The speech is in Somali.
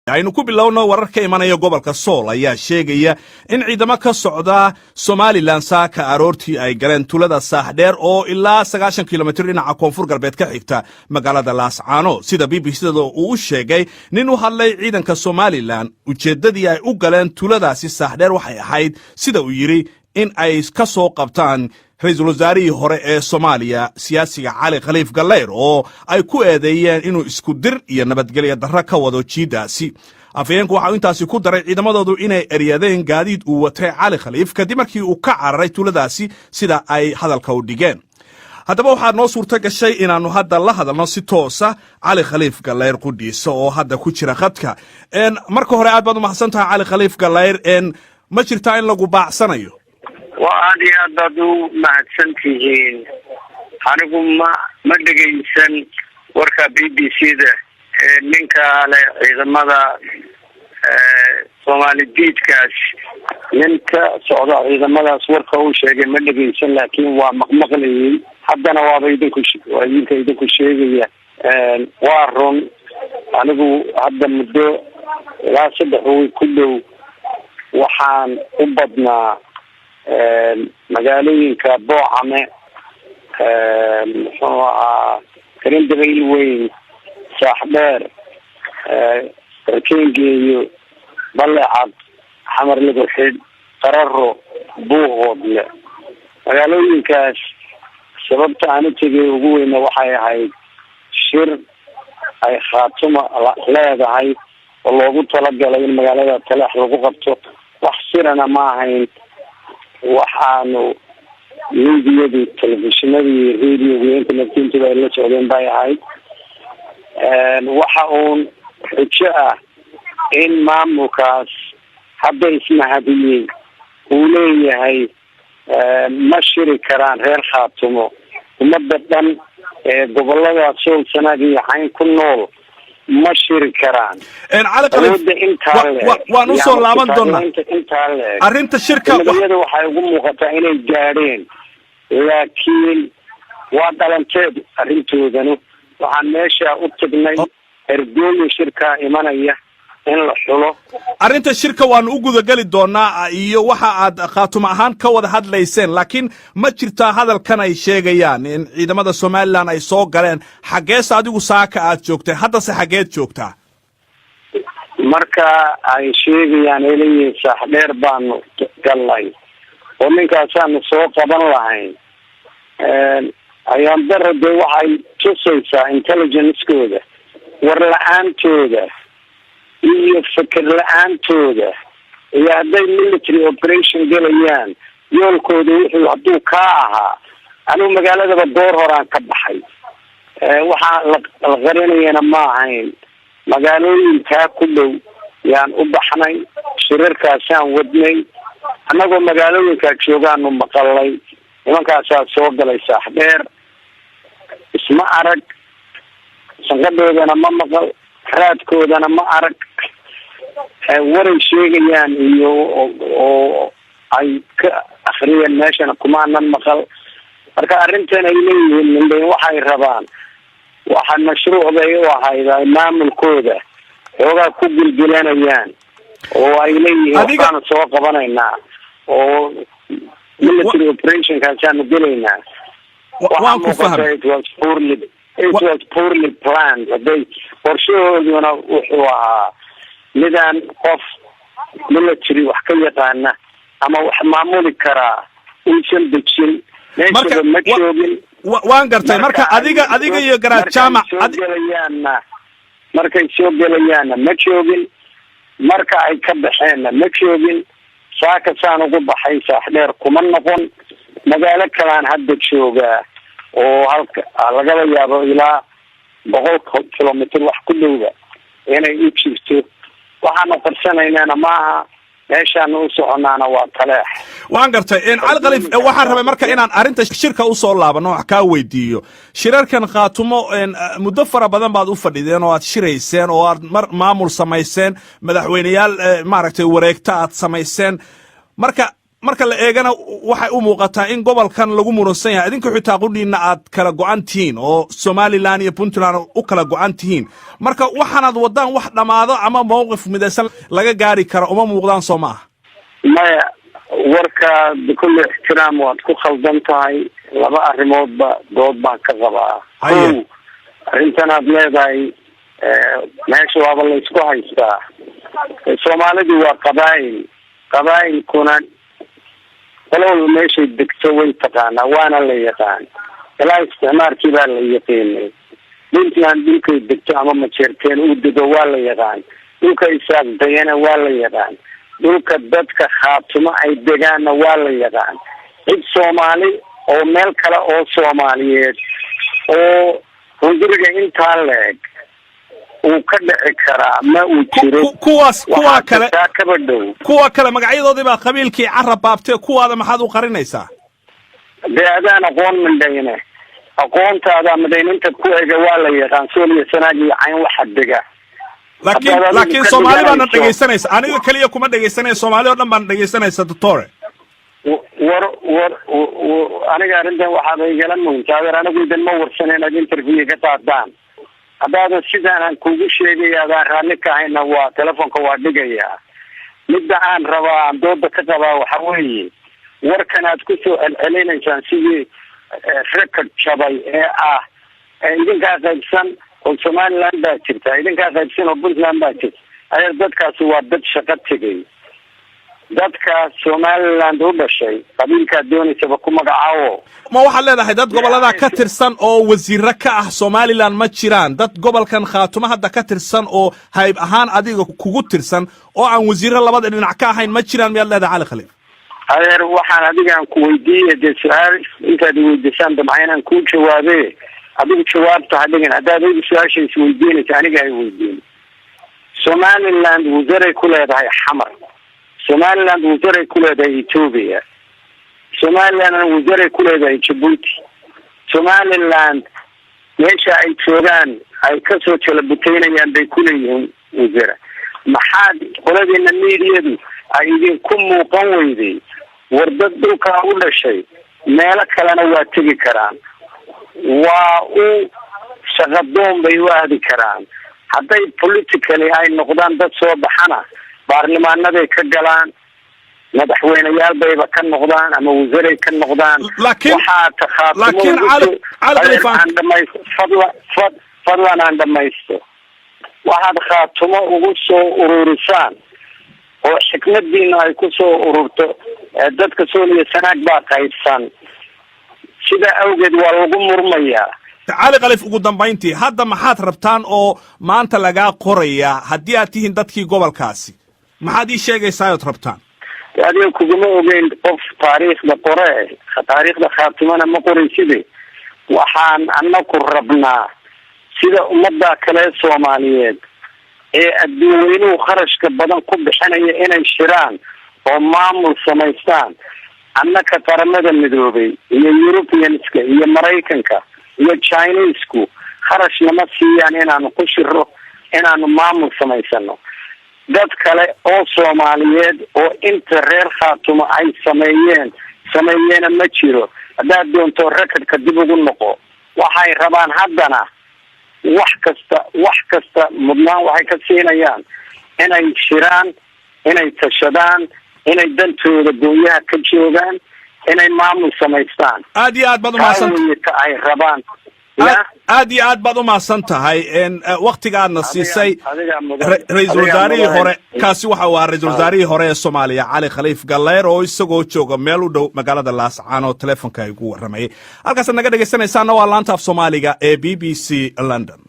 Aynu ku bilowno. Warar ka imanaya gobolka Sool ayaa sheegaya in ciidamo ka socda Somalilan saaka aroortii ay galeen tuulada Saaxdheer oo ilaa 90 kilomitir dhinaca koonfur galbeed ka xigta magaalada Laascaano. Sida BBC da uu u sheegay nin u hadlay ciidanka Somalilan, ujeeddadii ay u galeen tuuladaasi Saaxdheer waxay ahayd, sida uu yidhi, in ay ka soo qabtaan ra-iisul wasaarihii hore ee Soomaaliya, siyaasiga Cali Khaliif Gallayr, oo ay ku eedeeyeen inuu isku dir iyo nabadgelyo darro ka wado jiiddaasi. Afhayeenku waxau intaasi ku daray ciidamadoodu inay eryadeen gaadiid uu watay Cali Khaliif kadib markii uu ka cararay tuuladaasi, sida ay hadalka u dhigeen. Haddaba waxaa noo suurto gashay inaannu hadda la hadalno si toosa Cali Khaliif Gallayr qudhiisa oo hadda ku jira khadka. Marka hore, aad baad u mahadsan tahay, Cali Khaliif Gallayr. Ma jirtaa in lagu baacsanayo? Waa aada iyo aad baad u mahadsan tihiin. Anigu ma dhegaysan warka BBC da ee ninka le ciidamada Soomaali diidkaas. Nin ka socda ciidamadaas warka uu sheegay ma dhegaysan, laakiin waa maqmaqlayay. Haddana waaba idinku, waa idinku sheegaya. Waa run, anigu hadda muddo ilaa 3 week ku dhow waxaan u badnaa magaalooyinka Boocame, muxuu ahaa, Karin Dabayl Weyn, Saaxdheer, Rakengeeyo, Balecad, Xamar Lagu Xidh, Qararo, Buuhoodle. Magaalooyinkaas sababta aan u tegay ugu weyna waxay ahayd shir ay Khaatuma leedahay oo loogu talagalay in magaalada Taleex lagu qabto. Wax sirana ma ahayn, waxaanu miidiyadu, telefishinada iyo radioga iyo internetka intuba ay la socdeen bay ahayd. Waxa uun xujo ah in maamulkaas hadda ismahadiyey uu leeyahay ma shiri karaan reer Khaatumo. Ummadda dhan ee gobolada Sool, Sanaag iyo Cayn ku nool ma shiri karaan. Cali Khaliif, Awoodda intaa leeg waan usoo laaban doonaa intaa leeg arrinta shirka. Nabadiyada waxay ugu muuqataa inay gaadheen, laakiin waa dhalanteed arrintoodanu. Waxaan meesha u tagnay ergooyin shirkaa imanaya in la xulo. Arrinta shirka waanu u gudageli doonaa iyo waxa aad Khaatumo ahaan ka wada hadlayseen, laakiin ma jirtaa hadalkan ay sheegayaan in ciidamada Somalilan ay soo galeen? Xaggeese adigu saaka aad joogtay? Haddase xaggeed joogtaa? Marka ay sheegayaan ay leeyihiin Saaxdheer baanu gallay oo ninkaasaanu soo qaban lahayn, ayaan dara dee waxay tusaysaa intelligence-kooda, war la-aantooda iyo fikir la-aantooda. Iyo hadday military operation gelayaan, yoolkooda wuxuu hadduu kaa ahaa, anigu magaaladaba goor horaan ka baxay. Waxaa la qarinayana ma ahayn. Magaalooyinkaa ku dhow yaan u baxnay, shirarkaasaan wadnay. Annagoo magaalooyinkaa joogaanu maqalay nimankaasaa soo galay Saaxdheer. Isma arag, sanqadhoodana ma maqal, raadkoodana ma arag. Waray sheegayaan iyo oo ay ka akriyeen meeshana kumaanan maqal. Marka arrintan ay leeyihiin mindhayn waxay rabaan, waxa mashruuc bay u ahayd ay maamulkooda xoogaa ku gilgilanayaan oo ay leeyihiin waxbaanu soo qabanaynaa oo military operationkaasaanu gelaynaa. Waan ku fahmay. It was poorly planned. Haday qorshahooduna wuxuu ahaa midaan qof military wax ka yaqaana ama wax maamuli karaa uusan dejin. Meeshaba ma joogin. Waan gartay. Marka adiga iyo Garaad Jaamac Soo gelayaanna, markay soo gelayaanna ma joogin, marka ay ka baxeenna ma joogin. Saaka saan ugu baxay Saaxdheer kuma noqon. Magaalo kalaan hadda joogaa oo halka lagaba yaabo ilaa 100 kilomitr wax ku dhowba inay u jirto. Waxaanu qarsanaynana maaha, meeshaanu u soconaana waa Taleex. Waan gartay, Cali Khaliif. Waxaan rabay marka inaan arrinta shirka usoo laabano, wax kaa weydiiyo. Shirarkan Khaatumo muddo fara badan baad u fadhideen oo aad shirayseen oo aad mar maamul samayseen, madaxweyneyaal maaragtay wareegta aad samayseen. Marka Marka la eegana, waxay u muuqataa in gobolkan lagu muransan yahay, idinka xitaa qudhiinna aad kala go'an tihiin oo Somaliland iyo Puntland u kala go'an tihiin. Marka waxaanaad waddaan wax dhammaado ama mowqif midaysan laga gaari karo uma muuqdaan, soo ma aha? Maya, warka bikulli ixtiraam, waad ku khaldan tahay. Laba arrimoodba dood baan ka qabaa. Kow, arrintan aad leedahay meesha waaba laysku haystaa. Soomaalidu waa qabaa'il, qabaa'ilkuna qolo walba meeshay degto way taqaanaa, waana la yaqaan. Ilaa isticmaarkii baa la yaqiinay. Puntland dhulkay degto ama Majeerteen uu dego waa la yaqaan, dhulka Isaaq degana waa la yaqaan, dhulka dadka Khaatumo ay degaanna waa la yaqaan. Cid Soomaali oo meel kale oo Soomaaliyeed oo hunguriga intaa leeg uu ka dhici karaa ma uu jiro. Kuwaas kuwa kale taa kaba dhow. Kuwa kale magacyadoodii baa qabiilkii carab baabtee, kuwaada maxaad u qarinaysaa? Dee adaan aqoon midhayne, aqoontaadaa midhayn. Inta ku ega waa la yaqaan, Sool iyo Sanaag iyo Cayn waxa dega. Laakiin Soomaali baana dhegaysanaysa, aniga keliya kuma dhegaysanaya, Soomaali oo dhan baana dhegaysanaysa, doctore. War aniga arrintan waxaaba igala muhimta, adeer, anigu idan ma warsan inaad interview ka qaadaan. Haddaadan sidaan aan kugu sheegaya adaan raalli ka ahayna, waa telefoonka waa dhigayaa. Midda aan rabaa, aan dooda ka qabaa, waxa weeye warkan aad kusoo celcelinaysaan sidii record jabay ee ah idinkaa qaybsan oo Somaliland baa jirta, idinkaa qaybsan oo Puntland baa jirta. Adeer, dadkaasi waa dad shaqo tegay. Dadka Somaliland u dhashay, qabiilkaad doonaysaba ku magacaawo. Ma waxaad leedahay dad gobollada ka tirsan oo wasiiro ka ah Somaliland ma jiraan? Dad gobolkan Khaatumo hadda ka tirsan oo hayb ahaan adiga kugu tirsan oo aan wasiiro labada dhinac ka ahayn ma jiraan, miyaad leedahay, Cali Khaliif? Adeer, waxaan adigaan ku weydiiyey, dee su-aal intaad weydiisaan damca inaan kuu jawaabe, adigu jawaabta ha dhigin. Haddaad adigu su-aasha isweydiinaysa, aniga hay weydiin. Somaliland wasaray ku leedahay Xamar, Somaliland wasaray ku leedahay Ethiopia, Somalilandna wasaray ku leedahay Jabuuti. Somaliland meesha ay joogaan ay kasoo jalabuteynayaan bay kuleeyihiin wasara. Maxaad qoladiina miidiyadu ay idinku muuqan weyday? War dad dhulkaa u dhashay meelo kalena waa tegi karaan, waa u shaqadoon bay u aadi karaan. Hadday politically ay noqdaan dad soo baxana, baarlamaanaday ka galaan, madaxweyneyaal bayba ka noqdaan ama wasaray ka noqdaan. Waxaa takhaatumo aan dhamaysto, fadla fadlan aan dhamaysto. Waxaad Khaatumo ugu soo ururisaan oo xikmadiina ay kusoo ururto, dadka Sool iyo Sanaag baa qaybsan, sidaa awgeed waa lagu murmayaa. Cali Khaliif, ugu dambayntii, hadda maxaad rabtaan oo maanta lagaa qorayaa haddii aad tihiin dadkii gobolkaasi? Maxaad ii sheegaysaa ood rabtaan? Adiga kuguma ogeyn qof taariikhda qore, taariikhda Khaatimana ma qorayside. Waxaan anaku rabnaa sida ummadda kale Soomaaliyeed ee adduunweynuhu kharashka badan ku bixinaya inay shiraan oo maamul samaystaan, annaka Qaramada Midoobay iyo Europeanska iyo Maraykanka iyo Chinesku kharash nama siiyaan inaanu ku shiro, inaanu maamul samaysano. Dad kale oo Soomaaliyeed oo inta reer Khaatumo ay sameeyeen sameeyeena ma jiro. Haddaad doonto recordka dib ugu noqo. Waxay rabaan haddana wax kasta mudnaan waxay ka siinayaan inay shiraan, inay tashadaan, inay dantooda gooyaha ka joogaan, inay maamul samaystaan. Aad iyo aad baad umahadsan. Ta ay rabaan. Aad iyo aad baad umahadsan tahay waktiga aadna siisay, ra-iisul wasaarihii hore. Kaasi waxa uu ahaa ra-iisul wasaarihii hore ee Soomaaliya, Cali Khaliif Galeyr, oo isagoo jooga meel u dhow magaalada Laascaan oo telefonka igu warramayay. Halkaasaad naga dhegaysanaysaana waa laanta af Soomaaliga ee BBC London.